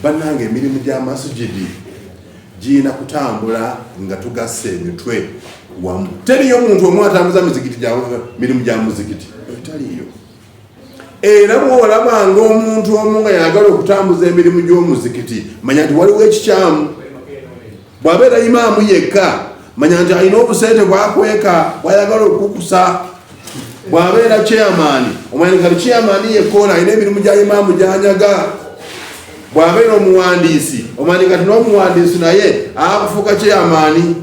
Bannange, emirimu gya masigidi girina kutambula nga tugasse emitwe wamu. Teriyo omuntu omu atambuza mizikiti gya mirimu gya muzikiti, taliyo. Era bw'olabanga omuntu omu nga yagala okutambuza emirimu gy'omuzikiti, manya nti waliwo ekikyamu. Bw'abeera imaamu yekka, manya nti alina obusente bwakweka bwayagala okukusa. Bw'abeera chairman, omanya kati chairman yekka ono alina emirimu gya imaamu gyanyaga. Bw'abeera omuwandiisi, omanya kati n'omuwandiisi naye akufuuka chairman.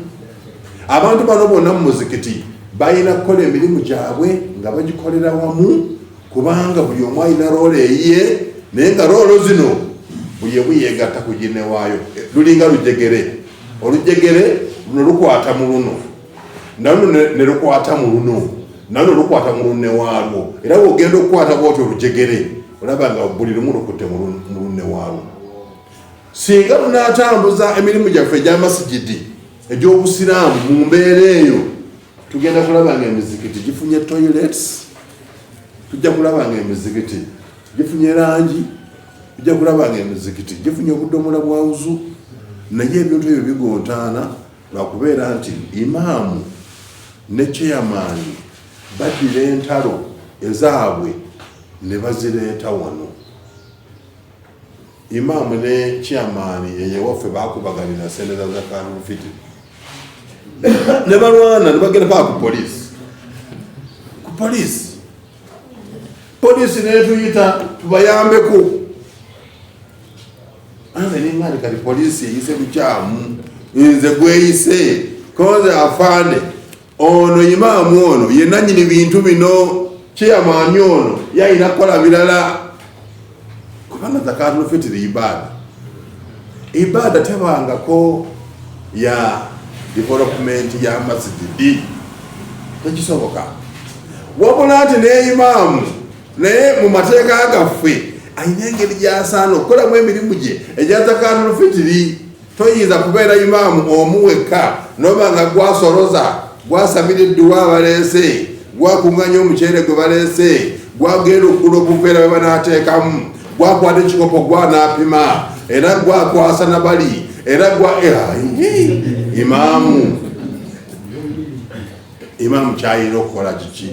Abantu bano bonna mu muzikiti balina kukola emirimu gyabwe nga bagikolera wamu, kubanga buli omu alina role eyiye, naye nga role zino buli emu yeegatta ku ginne waayo. Lulinga lujegere, olujegere luno lukwata mu luno, naluno ne lukwata mu luno, naluno lukwata mu lunne waalwo. Era bw'ogenda okukwata bw'otyo olujegere, olaba nga buli lumu lukutte mu lunne waalwo. Singa tunaatambuza emirimu gyaffe egy'amasigidi egy'obusiraamu mu mbeera eyo, tugenda kulaba nga emizikiti gifunye toilets, tujja kulaba nga emizikiti gifunye langi, tujja kulaba nga emizikiti gifunye obudomola bwa wuzu. Naye ebintu ebyo bigontaana lwakubeera nti imaamu ne chairman baddira entalo ezaabwe ne bazireeta wano. Imaamu ne chairman eyewaffe bakubaganira sente za zakatulfitiri ne balwana ne bagenda paka ku poliisi. Ku poliisi, poliisi netuyita tubayambeko. Anze ningani kati poliisi eyise bukyamu, nze gweyise konze afande ono, imaamu ono yenanyini bintu bino, chairman ono yayina kukola birala, kubanga zakatulfitiri ibaada. Ibaada tebangako ya development ya masigidi, tekisoboka. Wabula nti ne imaamu naye mu mateeka gaffe alina engeri gyasaana okukolamu emirimu gye egya zakatulfitiri. Toyinza kubeera imaamu omu wekka noba nga gwasoloza, gwasabira edduwa abaleese, gwakunganya omuceere gwe baleese, gwagenda okugula obuveera bwe banaateekamu, gwakwata ekikopo gwanaapima, era gwakwasa na bali, era gwa imaamu. Imaamu kyayina okukola kiki?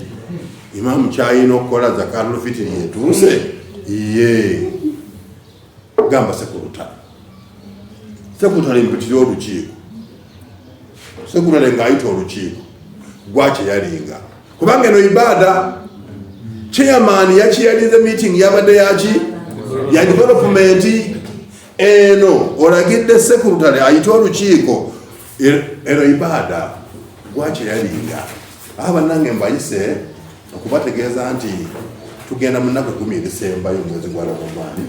Imaamu kyayina okukola, zakatulfitiri etuuse, ye gamba sekurutale, sekurutale mpitire olukiiko. Sekurutale ng'ayita olukiiko, gwakyeyalinga, kubanga eno ibaada. Chairman yakiyalinze meeting yabadde yaki ya development. Eno olagidde sekurutale ayite olukiiko, eno ibaada, gwakyeyalinga. Aba bannange, mbayise okubategeeza nti tugenda mu nnaku 10 erisembayo omwezi gwa Ramadaani,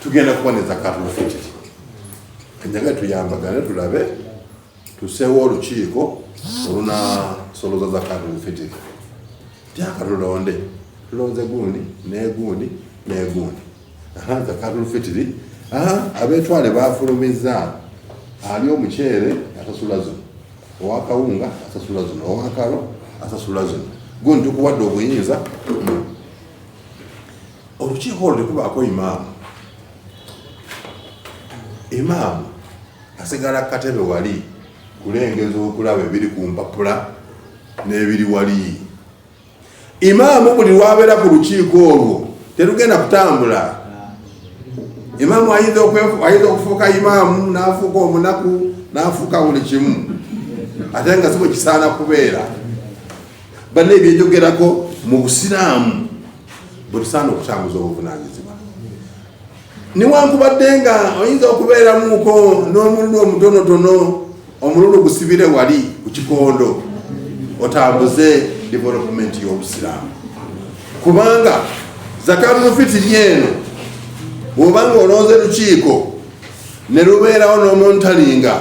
tugenda kuba ne zakatulfitiri. Enjaga tuyambagane, tulabe tuseewo olukiiko olunasoloza zakatulfitiri. Tyaka tulonde, tulonze gundi negundi negundi zakatulfitiri. Abetwale bafulumizza, ali omuceere asasula zino, owakawunga asasula zino, owakalo asasula zino, gundi tukuwadde obuyinza. Olukiiko olwo tekubaako imaamu. Imaamu asigala katebe wali kulengeza okulaba ebiri ku mpapula n'ebiri wali. Imaamu buli lwabeera ku lukiiko olwo terugenda kutambula. Imaamu ayinza okufuuka imaamu n'afuuka omunaku, n'afuuka buli kimu, ate nga si bwe kisaana kubeera. Banna, ebyenjogerako mu busiraamu bwe tusaana okutambuza obuvunaanyizibwa, newankubadde nga oyinza okubeeramuko n'omululu omutonotono, omululu gusibire wali ku kikondo otambuze development y'obusiraamu, kubanga zakatulfitiri eno bw'obanga olonze lukiiko ne lubeerawo n'omontalinga,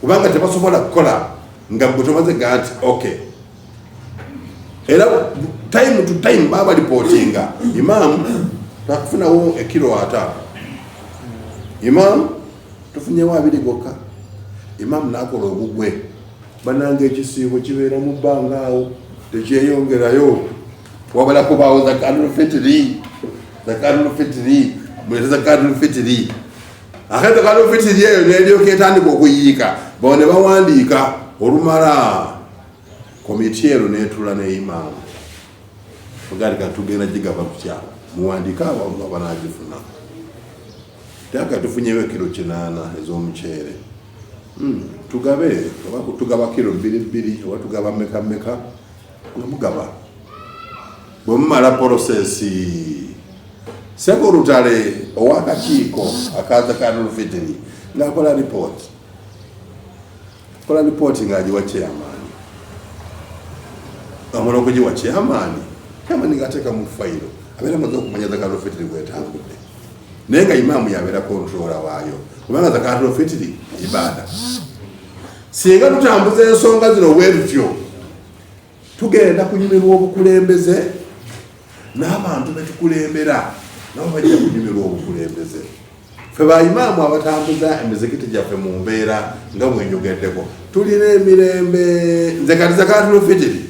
kubanga tebasobola kukola nga gwe tomaze ga nti okay. Era time to time baba reportinga, imam twakufunawo ekiro 50, imam tufunyewo 20 gokka. Imam nakola ogugwe. Bananga, ekisiibo kibeera mu bbanga awo, tekyeyongerayo, wabala kubaawo zakatulfitiri. Zakatulfitiri, mulete zakatulfitiri. Ate zakatul fitiri eyo neryoka etandika okuyiika, bo ne bawandiika. Olumala komiti ero netula ne imaamu ogandika, tugenda gigaba tutya? Muwandiike abantu abanagifuna. Taka tufunyewo ekiro 8 ez'omuceere, tugabe oba tugaba kiro bbiri bbiri oba tugaba meka meka, nga mugaba. Bwe mumala process, secretary ow'akakiiko aka zakatul fitiri ng'akola report, kola ripooti ng'agiwa chairman. Amala okugiwa chairman, chairman ng'ateeka mu fayiro, abeera amaze okumanya zakatul fitiri bwetambudde, naye nga imaamu yabeera controller waayo, kubanga zakatul fitiri ibaada. Singa tutambuza ensonga zino bwe tutyo, tugenda kunyumirwa obukulembeze, n'abantu betukulembera nabo bajja kunyumirwa obukulembeze. Ffe baimaamu abatambuza emizikiti gyaffe mu mbeera nga bwenjogeddeko, tulina emirembe. Nze kati zakatul fitiri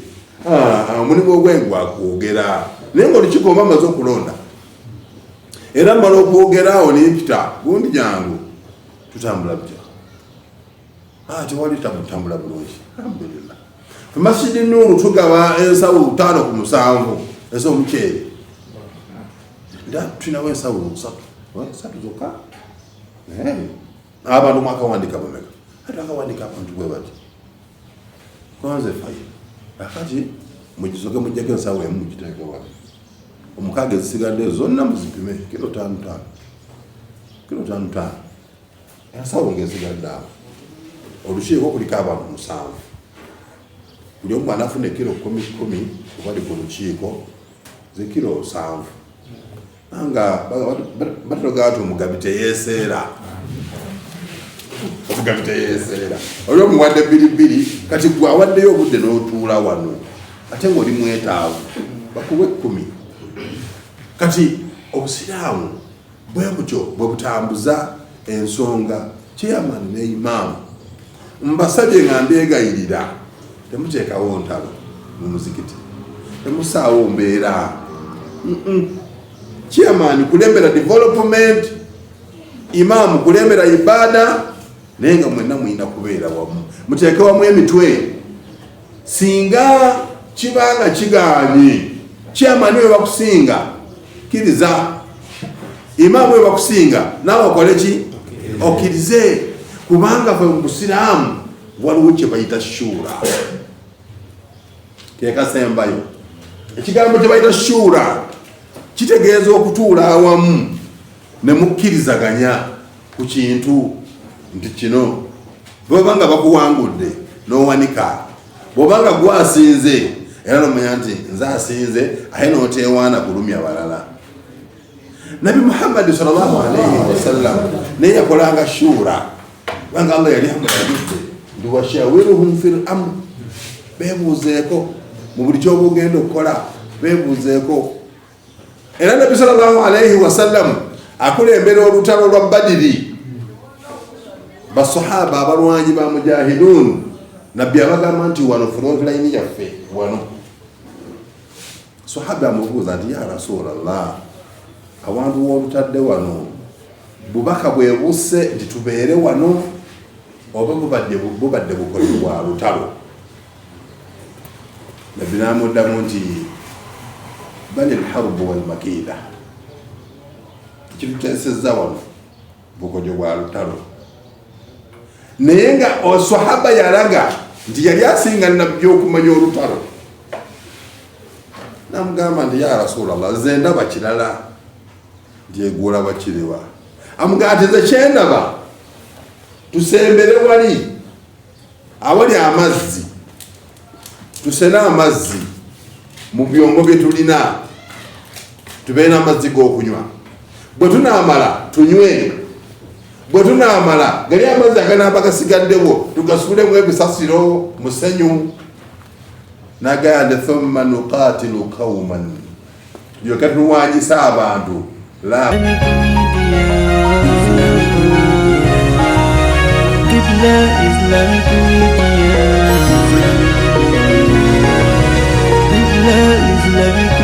omulimu ogwengwa kwogera, naye nga olukiiko oba maze okulonda era mmala okwogera awo nempita gundi, jangu tutambula butya? Tewali tamutambula bulungi, alhamdulillah. Masjidi Nuuru tugaba ensawo 5 ku 7 ez'omuceere. Tulinawo ensawo 3, 3 zokka. Abantu mwakawandika bameka? Ate akawandika abantu bwe bati kwanze fayiro akati mugisoke mujjako ensawo emu mugiteeke wano, omukaaga ezisigadde zonna muzipime kilo tano tano, kilo tano tano. Ensawo ngaezigadde awo, olukiiko kuliko abantu 7, buli omu anafuna ekiro 10 10 obali ku lukiiko, ze kiro 7. Nga batologaa nti omugabi teyeeseera, omugabi teyeeseera. Oli omuwadde bbiri bbiri, kati gwe awaddeyo obudde n'otuula wano ate ng'oli mwetaavu, bakuwa 10. Kati obusiraamu bwe butyo bwe butambuza ensonga. Chairman ne imaamu, mbasabye nga mbyegayirira, temuteekawo ntalo mu muzikiti, temusaawo mbeera. Chairman kulembera development, imaamu kulembera ibaada, naye nga mwenna mulina kubeera wamu, muteeke wamu emitwe. Singa kibanga kigaanye, chairman we bakusinga, kkiriza. Imaamu we bakusinga, naawe okole ki? Okkirize. Kubanga fe mu busiraamu waliwo kye bayita shuura, kekasembayo. Ekigambo kye bayita shuura kitegeeza okutuula awamu ne mukkirizaganya ku kintu nti kino. Bweba nga bakuwangudde n'owanika, bw'oba nga gwasinze era nomanya nti nze asinze, ate n'oteewaana kulumya balala. Nabi Muhammadi sallallahu alaihi wasallam naye yakolanga shuura, kubanga Allah yali amulagidde nti washawiruhum fil amr, bebuuzeeko mu buli kyoba ogenda okukola, bebuuzeeko. Era Nabi sallallahu alaihi wasallam akulembera olutalo lwa Badiri, basahaba abalwanyi ba mujahidun, Nabbi abagamba nti wano front line yaffe wano. Sahaba amubuuza nti ya Rasulallah, awantu wolutadde wano bubaka bwe busse nti tubeere wano oba bubadde bukolebwa bwa lutalo? Nabbi n'amuddamu nti bali lharubu walmakiida, ekituteesezza wano bukodyo bwa lutalo. Naye nga osahaba yalaga nti yali asinga Nabbi okumanya olutalo, namugamba nti ya Rasulallah, nze ndaba kirala. Nti egwolaba kiriwa? Amugamba nti nze kyendaba, tusembere wali awali amazzi, tusene amazzi mu byombo bye tulina, tubeere n'amazzi g'okunywa. Bwe tunaamala tunywe, bwe tunaamala gali amazzi aganaaba gasigaddewo tugasuulemu ebisasiro, musenyu. Nagamba nti thumma nuqatilu qauman, tulyoke tulwanyisa abantu la Islamic Media. Qibla Islamic Media. Qibla Islamic.